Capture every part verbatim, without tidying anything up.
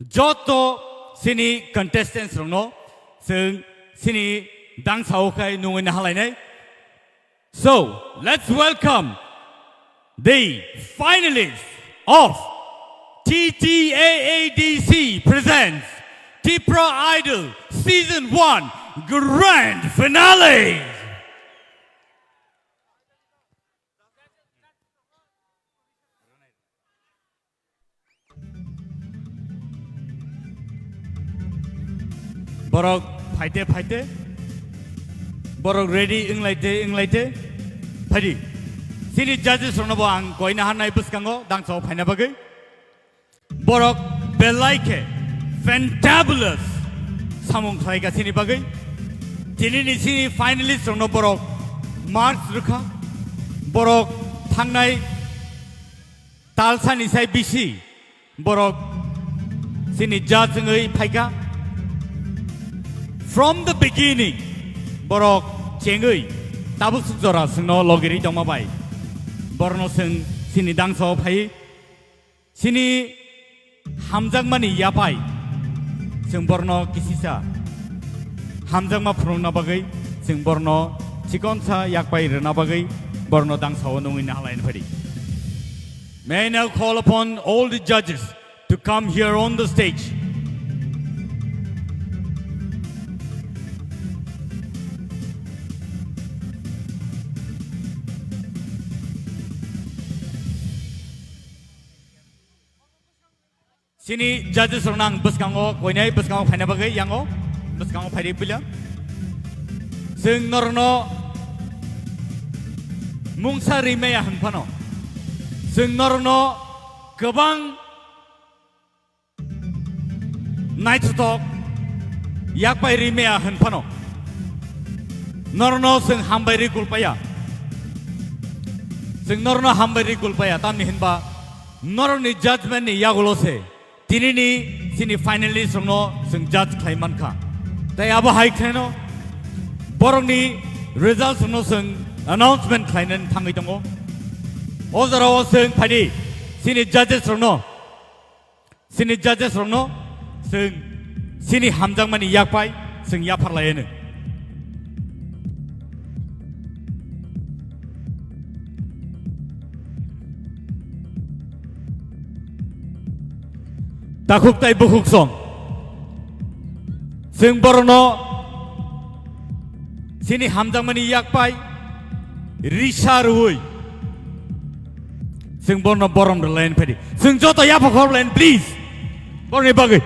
Joto sini contestants rokno chwng sini dangsao khai nungwi nahalainai. So, let's welcome the finalists of T T A A D C presents Tipra Idol Season one Grand Finale. Borok phaite phaite, borok ready wnglaite wnglaite, phaidi. Chini judges rokno bo ang koina hannai bwskango dangso phaina bagwi. Borok belai khe fantabulous samung khlaika chini bagwi. Tinini chini finalist rokno borok marks rwkha. Borok thangnai talsani sai bisi borok chini judge wngwi phaika. From the beginning, borok chengwi tabuk suk jora chwngno logirwi tongma bai borno chwng chini dangso phaiwi chini hamjakmani yapai chwng borno kisisa hamjakma phunukna bagwi, chwng borno chikonsa yakpai rwna bagwi borno dangsao nungwi nahalaina phaidi. May I now call upon all the judges to come here on the stage. Chini judges rokno ang bwskango koinai bwskango phaina bagwi yango bwskango phaidi puila. Chwng norokno mungsa rimaya hwnphano, chwng norokno kwbang naithothok yakpai rimaya hwnphano, norokno chwng hambai ri kulpaya. Chwng norokno hambai ri kulpaya, tamni hwnba norokni judgment ni yagulo se tinini chini finalist rokno chwng judge khlai mankha. Tai abo hai khlaino borokni results rokno chwng announcement khlainani thangwi tongo. O jorao chwng phaidi chini judges rokno, chini judges rokno chwng chini hamjakmani yakpai chwng yapharlaiano. Takhuk tai bukhuk song. Chwng borokno chini hamjakmani yakpai risa rwui chwng borokno borom rwlaini phaidi. Chwng joto yapha khorlaini, please. Borokni bagwi.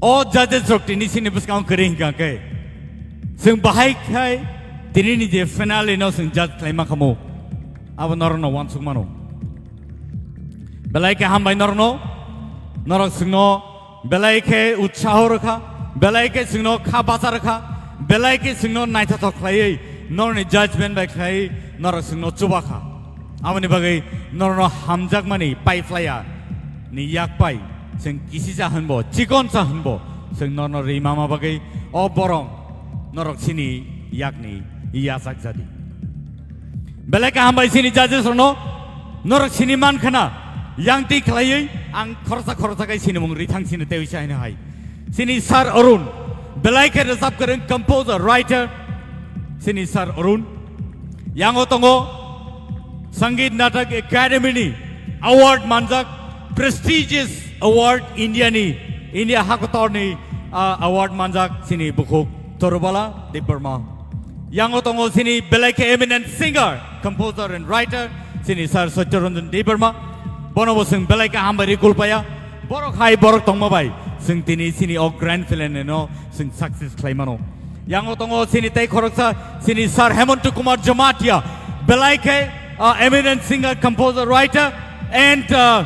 O judges rok tini chini bwskango kwrwi hwnkha khe, chwng bahai khai tinini je finale no chwng judge khlai ma khamu, abo norokno uansuk mano. Belai khe hambai norokno, norok chwngno belai khe utsaho rwkha, belai khe chwngno kha bacha rwkha, belai khe chwngno naithothok khlaiwi norokni judgment bai khlaiwi norok chwngno chubakha. Aboni bagwi norokno hamjakmani paiphlaiya ni yakpai chwng kisisa hwnbo, chikonsa hwnbo chwng norokno rimama bagwi o borom norok chini yakni yachak jadi. Belai kaham bai chini judges rokno norok sini man khna yang twi khlaiwi ang khoroksa khoroksa khai sinimung rithang sini tei uisa hino hai. Chini Sir Arun, belai khe rwchap kwrwng, composer, writer, chini Sir Arun. Yango tongo Sangeet Natak Academy ni award manjak, prestigious award India ni, India hakotor ni, ah, award manjak chini bukhuk Torubala Debbarma. Yango tongo chini belai khe eminent singer, composer and writer, chini Sir Satyaranjan Debbarma. Bono bo chwng belai khe hambai ri kulpaya. Borok hai borok tongma bai chwng tini chini o grand finale no chwng success khlai mano. Yango tongo chini tei khoroksa chini Sir Hemanta Kumar Jamatia, belai khe, uh, eminent singer, composer, writer and, uh,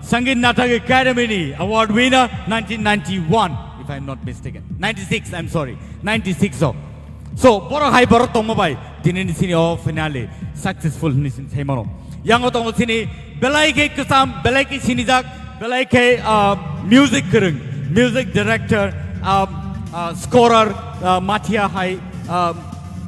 Sangeet Natak Academy ni award winner nineteen ninety-one, if I am not mistaken. Ninety-six, I am sorry. Ninety-six o. So, borok hai borok tongma bai, tini ni sini o finale successful hini sin sai mano. Yango tongo sini belai khe kwcham, belai khe sinijak, belai khe, ah, music kwrwng, music director, ah, ah, scorer, ah, Mathia hai, ah,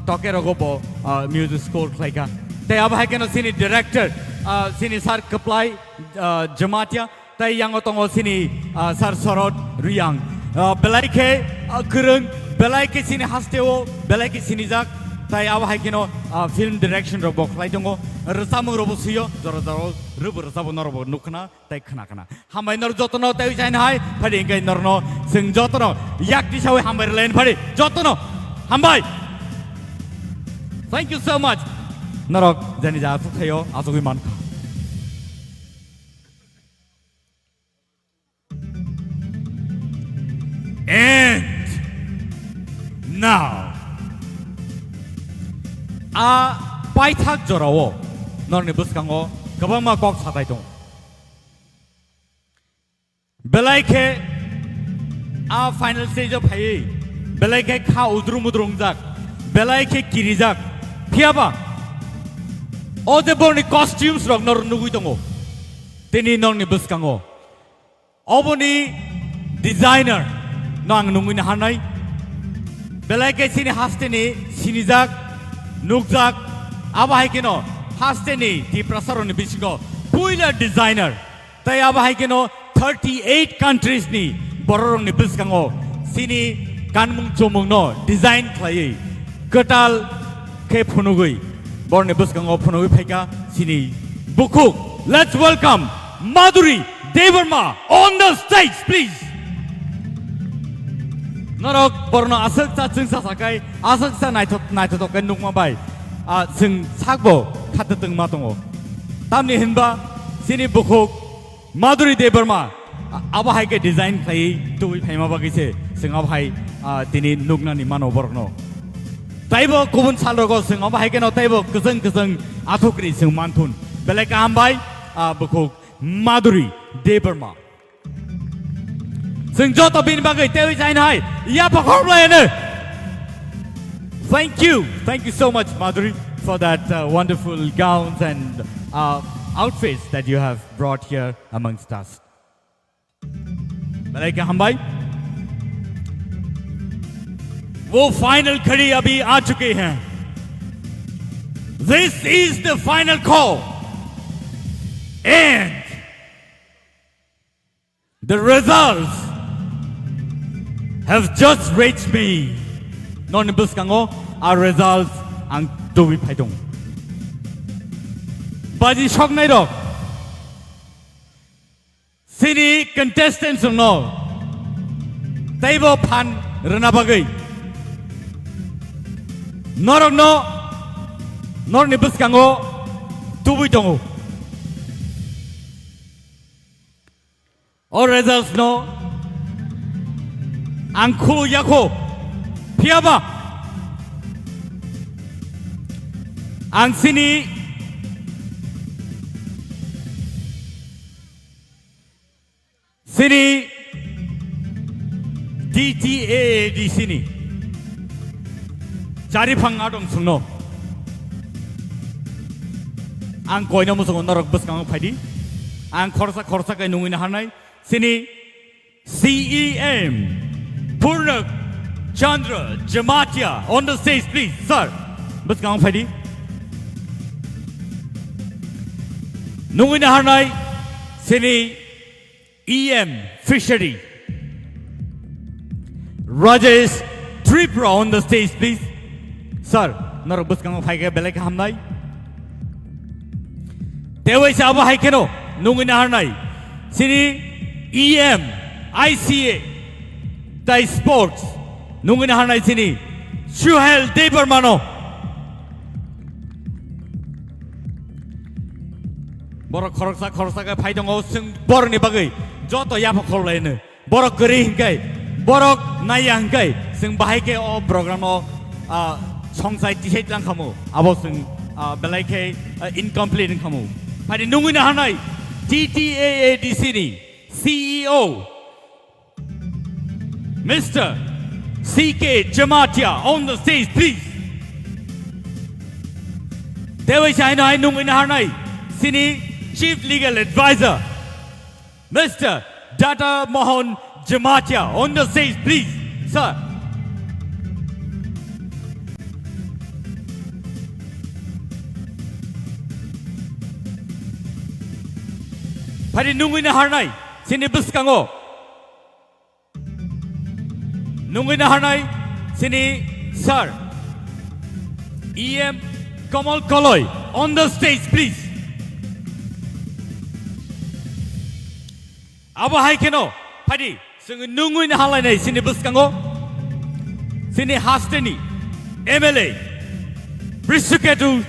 toke rogo bo, ah, music score khlaika. Tei abo hai kheno sini director, ah, sini sir Kwplai, ah, Jamatia, tai yango tongo sini, ah, sir Sorot Riyang. Ah, belai khe, ah, kwrwng, belai khe sini hasteo, belai khe sinijak, tai abo hai kheno, ah, film direction rok bo khlai tongo, rwchapmung rok bo swiyo, jora jora rwbo rwchabo norok bo nukkhna. Tai khna khna. Hambai norok jotono tei jaina hai, phadi hingke norokno chwng jotono yak tisawi hambai rwlaini phadi jotono. Hambai. Thank you so much. Norok jani ja asuk thaio, asugwi mankha. And now, a paithak jorao norokni bwskango kwbangma kok satai tongo. Belai khe a final stage o phaiwi belai khe kha udrum udrum wngjak, belai khe kirijak. Phiyaba o je borokni costumes rok norok nugwi tongo tini norokni bwskango. Oboni designer no ang nungwi naharnai. Belai khe chini hasteni sinijak, nukjak, abo hai kheno hasteni Tiprasarokni bisingo puila designer. Tai abo hai kheno thirty eight countries ni bororokni bwskango chini kanmung chumungno design khlaiwi kwtal khe phunugwi borokni bwskango phunugwi phaikha chini bukhuk. Let's welcome Madhuri Debbarma on the stage, please. Norok borokno aswk cha chwngsa sakai, aswk cha naithok naithotok khe nukma bai, ah, chwng sakbo khatwtwngma tongo. Tamni hinba chini bukhuk Madhuri Debbarma, a-, abo hai khe design khlaiwi tubui phaima bagwi se chwng abo hai, ah, tini nuknani mano borokno. Taibo kubun salrogo chwng abo hai kheno taibo kwchwng kwchwng athukri chwng manthun. Belai kaham bai, ah, bukhuk Madhuri Debbarma. Chwng joto bini bagwi teiwi jaina hai yapha khoroklayano. Thank you. Thank you so much, Madhuri, for that, uh, wonderful gowns and, uh, outfits that you have brought here amongst us. Belai kaham bai. वो फाइनल घड़ी अभी आ चुकी है। This is the final call. And the results have just reached me. Noni bwskango a results ang tubui phaidong. Baji soknai rok, chini contestants rokno teibo phan rwna bagwi norokno norokni bwskango tubui tongo. O results no ang khulu yakho. Phiyaba ang sini, sini D T A A D C ni chari phang adong sungno. Ang koino musungo norok bwskango phaidi. Ang khorsa khorsa kai nungwi naharnai. Sini C E M Purnak Chandra Jamatia on the stage, please, sir. Bwskango phaidi. Nungwi naharnai sini E M Fishery Rajesh Tripura on the stage, please. Sir, norok bwskango phaikhe belai khe hamnai. Teiwaisa abo hai kheno nungwi naharnai. Sini E M I C A tai sports nungwi naharnai sini Suhel Debbarmano. Borok khoroksa khoroksa khe phai tongo, chwng borokni bagwi joto yapha khorlaino. Borok kwrwi hinkai, borok naiya hinkai, chwng bahai khe o program o, ah, songsai tisai tlang khamu, abo chwng, ah, belai khe, ah, incomplete wng khamu. Phai di nungwi naharnai T T A A D C ni C E O, Mister C K Jamatia on the stage, please. Teiwaisa haino hai nungwi naharnai sini Chief Legal Advisor, Mister Data Mohan Jamatia on the stage, please, sir. Phari nungwi naharnai chini bwskango. Nungwi naharnai chini sir, E M Kamal Koloi, on the stage, please. Abo hai kheno, phadi, chwng nungwi nahalainai chini bwskango, chini hasteni M L A, Brisuketu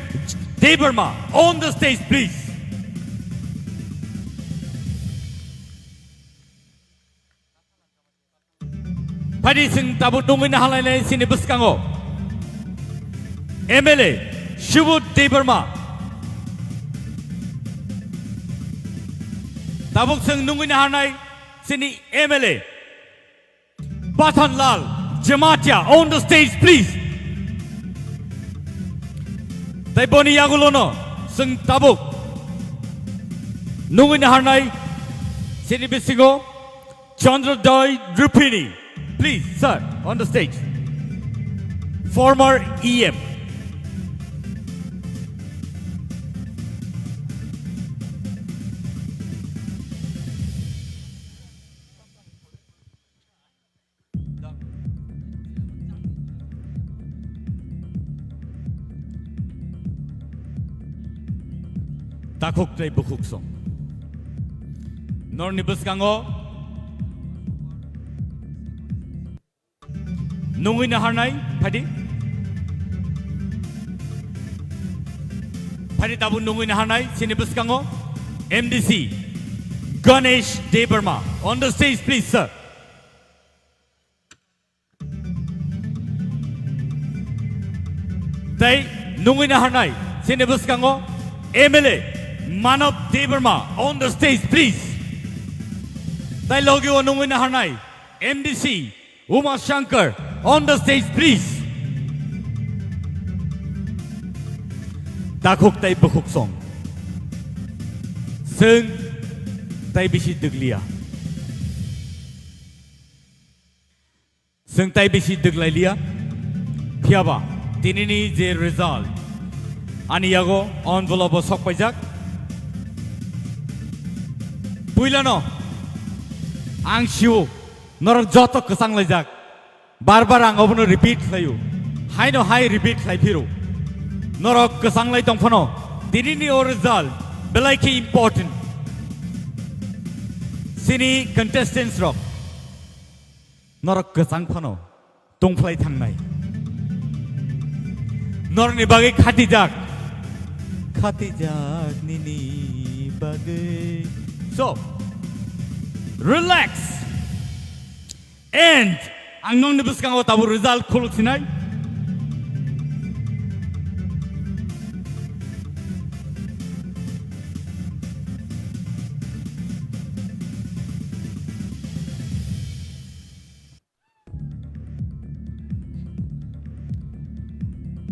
Debbarma, on the stage, please. Phadi chwng tabuk nungwi nahalainai chini bwskango M L A Subodh Debbarma. Tabuk chwng nungwi naharnai chini M L A Pathanlal Jamatia, on the stage, please. Tai boni yagulono chwng tabuk nungwi naharnai chini bisingo Chandrodaya Rupini, please, sir, on the stage. Former E M. Takhuk tei bukhuk song. Norni bwskango nungwi naharnai, phadi. Phadi tabuk nungwi naharnai, chini bwskango M D C Ganesh Debbarma. On the stage, please, sir. Tei nungwi naharnai, chini bwskango M L A Manav Debbarma, on the stage, please. Tei logi o nungwi naharnai M D C Uma Shankar, on the stage, please. Takhuk tei bukhuk song. Chwng tei bisi dwglia. Chwng tei bisi dwglailiya. Phiyaba tinini je result ani yago envelope o sokpaijak. Puilano ang sio norok joto kwchanglaijak. Bar bar ang obono repeat khlaio. Haino hai repeat khlai phiro. Norok kwchanglai tong phano tinini o result belai khe important. Chini contestants rok norok kwchang phano tongphlai thangnai. Norokni bagwi khatijak. Khatijak nini bagwi. So, relax. And ang nokni bwskango tabuk result khuluk sinai.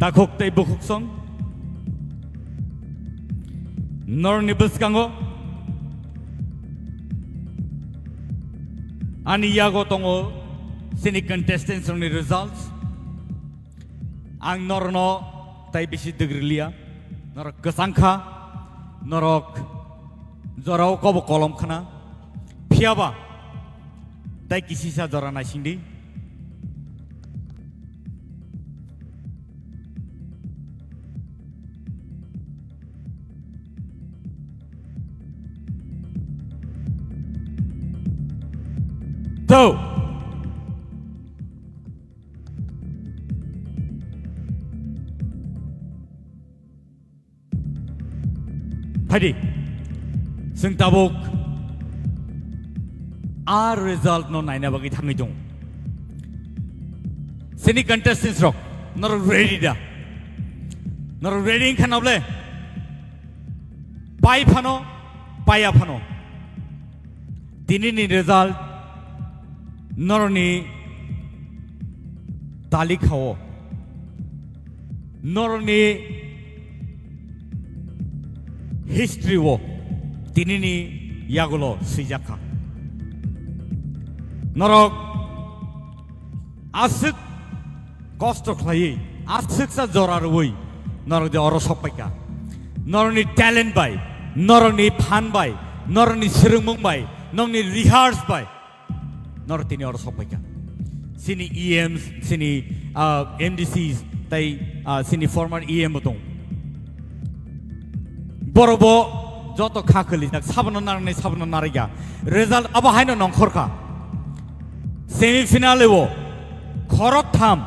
Takhuk tei bukhuk song. Norni bwskango ani yago tongo chini contestants rokni results. Ang norno tai bisi dwgriliya. Norok kwchang kha, norok jorao kobo kolom khna. Phiyaba tai kisisa jora naisingdi. To. Phaidi, chwng tabuk a result no naina bagwi thangwi tongo. Chini contestants rok, norok ready da? Norok ready wngkha na bole? Pai phano, paiya phano. Tinini result norokni talikha o, norokni history o tinini yagulo swijak kha. Norok aswk kosto khlaiwi, aswksa jora rwui norok je oro sokpaikha. Norokni talent bai, norokni phan bai, Norokni swrwngmung bai, nokni rehearse bai, norok tini oro sokpaikha. Chini E Ms, chini, ah, M D Cs, tei, ah, chini former E M bo tongo. Borok bo joto kha khwlijak, sabono narwknai, sabono narwkya. Result abo haino nongkhorkha. Semi final o khorok tham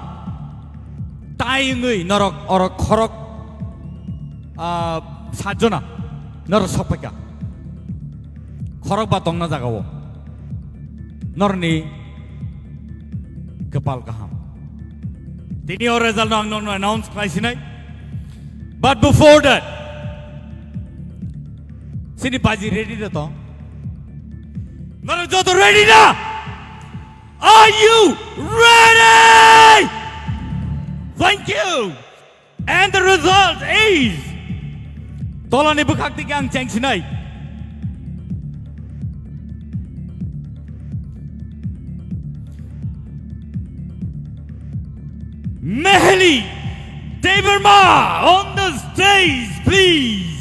tai wngwi norok oro khorok, ah, satjona norok sokpaikha. Khorok ba tongna jagao norni kwpal kaham. Tini o result no ang nono announce khlai sinai. But before that, chini baji ready da to? Norok joto ready da? Are you ready? Thank you. And the result is, tolani bwkhak tiki ang cheng sinai. Meheli Debbarma on the stage, please.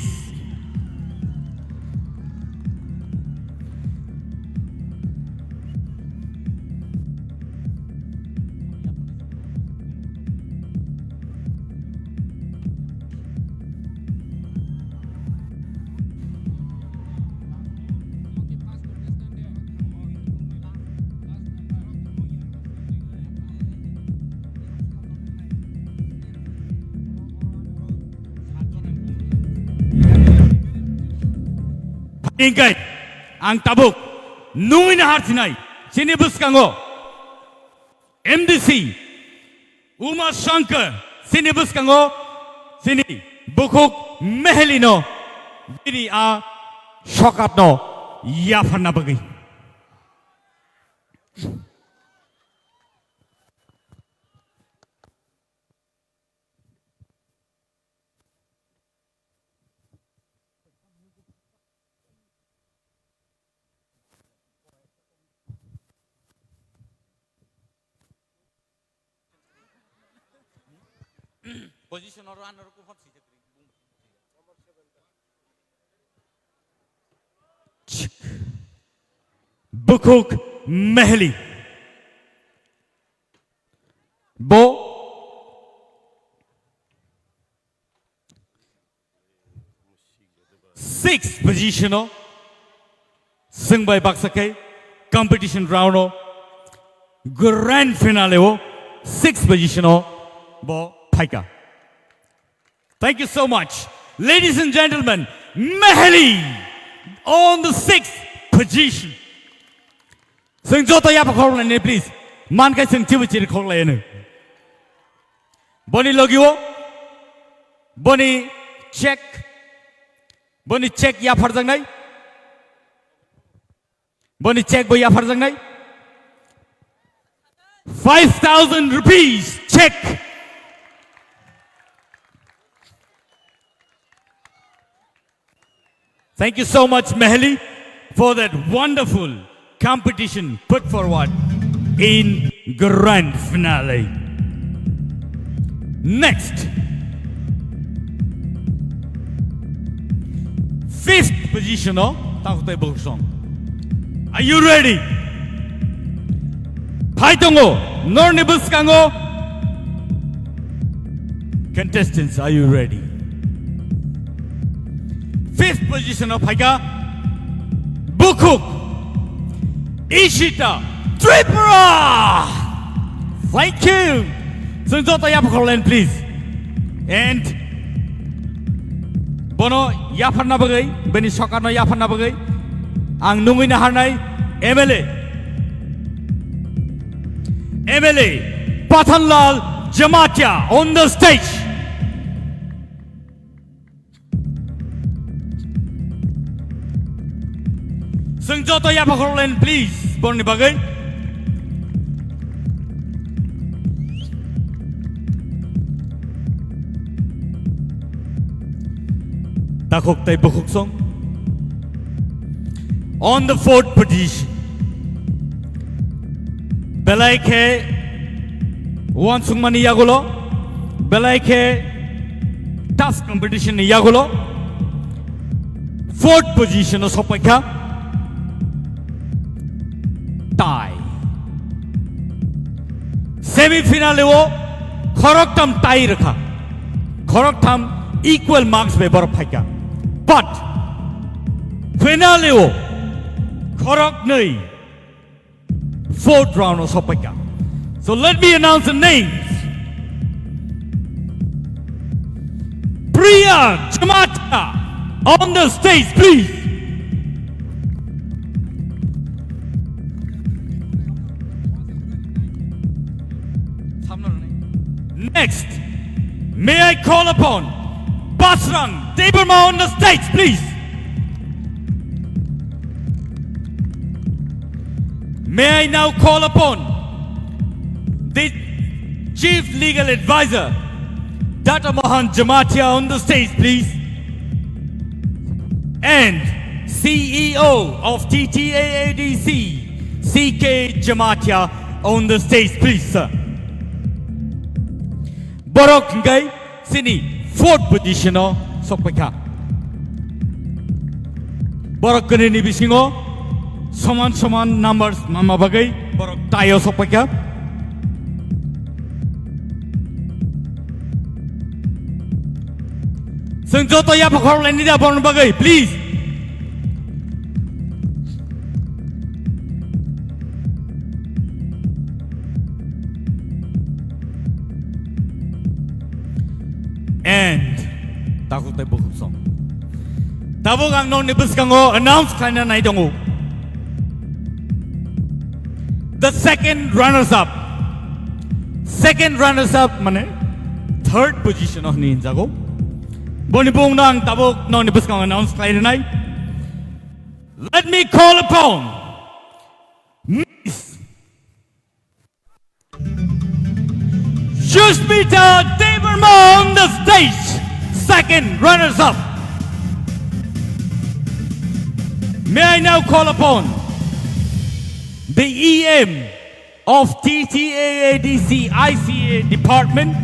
Hingkai ang tabuk nungwi nahar sinai chini bwskango M D C Uma Shankar, chini bwskango chini bukhuk Meheli no bini a sokat no yapharna bagwi. Position oro ano rokon hot sijak ri. Bukhuk Meheli. Bo sixth position o swng bai baksa khe competition round o grand finale o sixth position o bo phaikha. Thank you so much. Ladies and gentlemen, Meheli on the sixth position. Swng joto yapha khorok lainai, please. Man khai swng chibu chiri khorok lainai. Boni logio, boni check, boni check yapharjaknai. Boni check bo yapharjaknai. Five thousand rupees check. Thank you so much, Meheli, for that wonderful competition put forward in grand finale. Next, fifth position o takhuk tai bukhuk song. Are you ready? Phai tongo, norni bwskango. Contestants, are you ready? Fifth position o phaikha bukhuk Ishita Tripura. Thank you. Swng joto yapha khorok lainai, please. And bono yapharna bagwi, bini sokat no yapharna bagwi ang nungwi naharnai M L A, M L A Pathanlal Jamatia on the stage. Swng joto yapha khorok lainai, please, borni bagwi. Takhuk tai bukhuk song. On the fourth position. Belai khe uansukmani yagulo, belai khe tough competition ni yagulo fourth position o sokpaikha. Semi final o khoroktham tie rwkha. Khoroktham equal marks bai borok phaikha. But final o khoroknwi fourth round o sokpaikha. So let me announce the names. Priya Jamatia on the stage, please. Next, may I call upon Basrang Debbarma on the stage, please. May I now call upon the Chief Legal Advisor, Doctor Mohan Jamatia, on the stage, please. And C E O of T T A A D C, C K Jamatia, on the stage, please, sir. Borok hingkai chini fourth position o sokpaikha. Borok kwnwi ni bisingo soman soman numbers manma bagwi borok tie o sokpaikha. Chwng joto yapha khorok laini da borokni bagwi, please. And takhuk tei bukhuk song. Tabuk ang nokni bwskango announce khlaina nai tongo. The second runners up. Second runners up mane third position o hwnwi hinjago. Boni bumungno ang tabuk nokni bwskango announce khlai rwnai. Let me call upon Miss Sushmita Debbarma on the stage, second runners up. May I now call upon the E M of T T A A D C I C A department,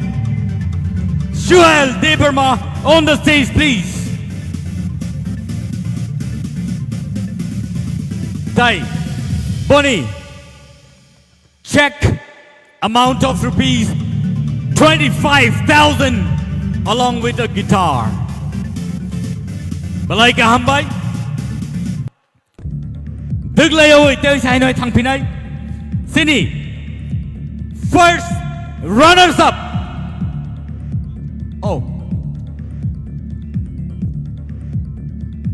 Suhel Debbarma on the stage, please. Tai, boni, check amount of rupees twenty-five thousand along with a guitar. Belai kaham bai. Dwglaiwi tei sainoi thangphinai. Chini first runners up. Oh.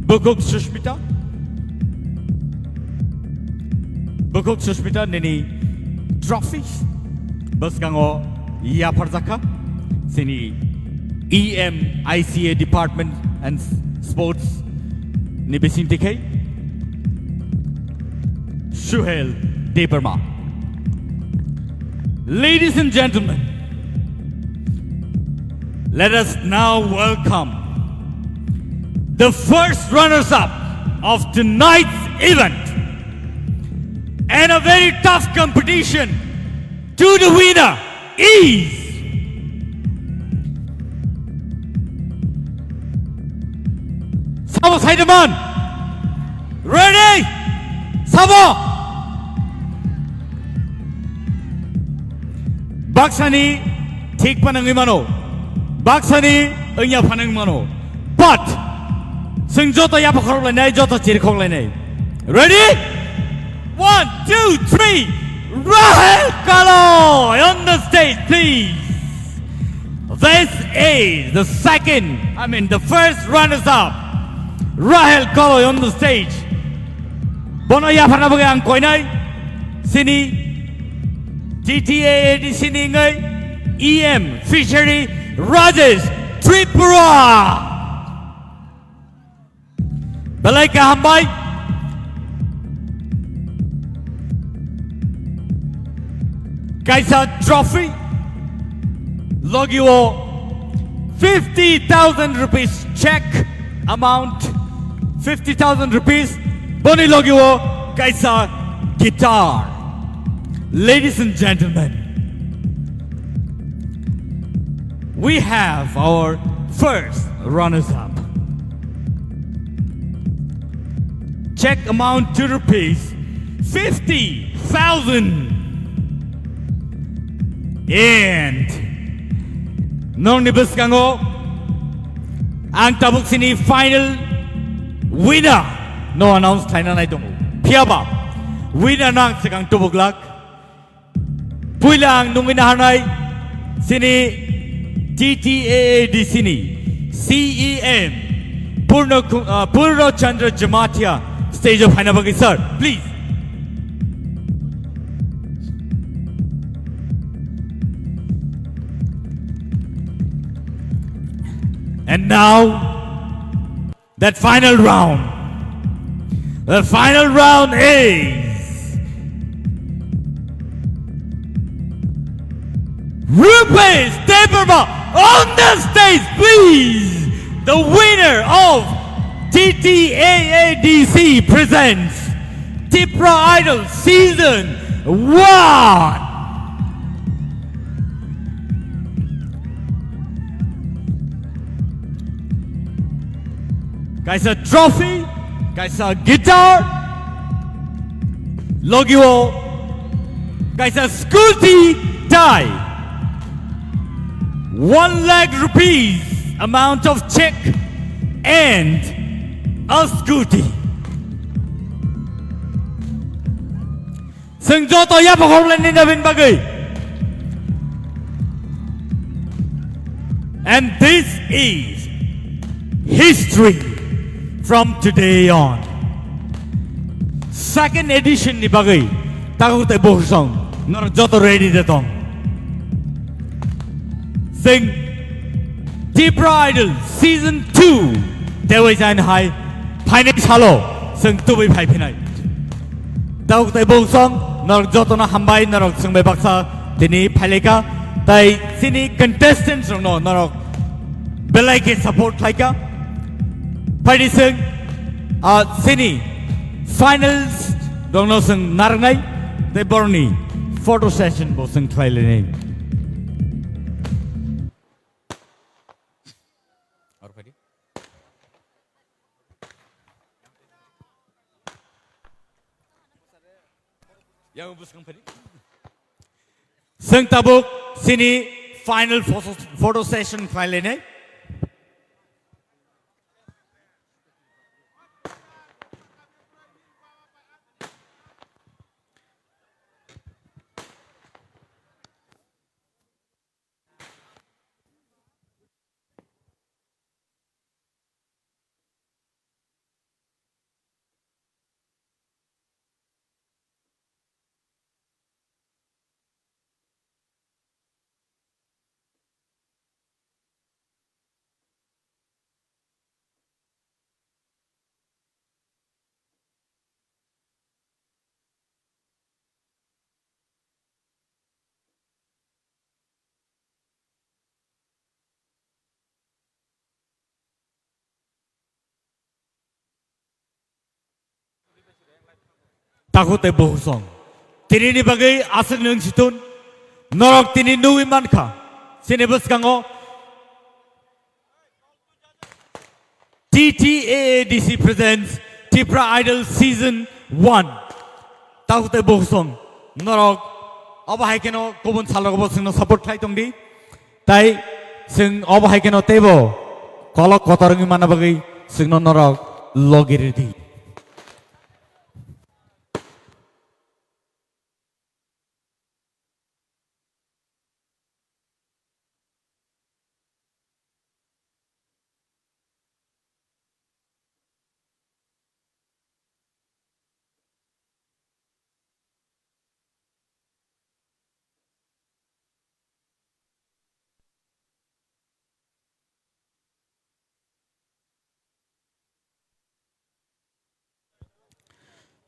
Bukhuk Sushmita. Bukhuk Sushmita nini trophy bwskango yapharjakha. Chini E M I C A Department and Sports ni bisingtwi khai Suhel Debbarma. Ladies and gentlemen, let us now welcome the first runners-up of tonight's event and a very tough competition to the winner is Sabo Saidaman. Ready? Sabo. Baksani thik panangwi mano. Baksani wngya panangwi mano. But chwng joto yapha khorok lainai, joto chiri khok lainai. Ready? One, two, three. Rahel Kaloi on the stage, please. This is the second, I mean, the first runners-up, Rahel Kaloi on the stage. Bono yapharna bagwi ang koinai, chini T T A A D C ni wngwi E M Fishery Rajesh Tripura. Belai kaham bai. Kaisa trophy. Logi o fifty thousand rupees check amount. Fifty thousand rupees. Boni logi o kaisa guitar. Ladies and gentlemen, we have our first runners-up. Check amount to rupees fifty thousand. And nongni bwskango ang tabuk sini final winner no announce khlaina nai tongo. Phiyaba winner no ang swkang tubuk lak. Puila ang nungwi naharnai sini T T A A D C ni C E M Purno Ku-, uh, Purno Chandra Jamatia stage o phaina bagwi, sir, please. And now, that final round. The final round is Rupesh Debbarma on the stage, please. The winner of T T A A D C presents Tipra Idol Season one. Kaisa trophy, kaisa guitar, logio, kaisa scooty tie, one lakh rupees amount of check and a scooty. Chwng joto yapha khoroknai nini nabini bagwi. And this is history from today on. Second edition ni bagwi takhuk tei bukhuk song norok joto ready de tong. Chwng Tipra Idol Season two tewai jain hai phainai salo chwng tubui phai phinai. Takhuk tei bukhuk song norok jotono hambai, norok chwng bai baksa tini phailaika, tai chini contestants rokno norok belai khe support khlaika. Phaidi chwng, ah, chini finals rokno chwng narwknai tei borokni photo session bo chwng khlai lainai. Yang bwskang phari. Chwng tabuk chini final photo, photo session khlai lainai. Takhuk tei bukhuk song. Tinini bagwi aswk nwng situn. Norok tini nugwi mankha. Chini bwskango T T A A D C presents Tipra Idol Season one. Takhuk tei bukhuk song. Norok obo hai kheno kubun salrogo bo chwngno support khlai tongdi. Tai chwng obo hai kheno teibo kolok kotor wngwi manna bagwi chwngno norok logi rwdi.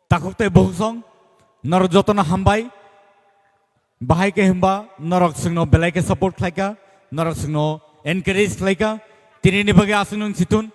Takhuk tei bukhuk song, norok jotono hambai. Bahai khe hwnba norok chwngno belai khe support khlaika, norok chwngno encourage khlaika. Tinini bagwi aswk nwng situn,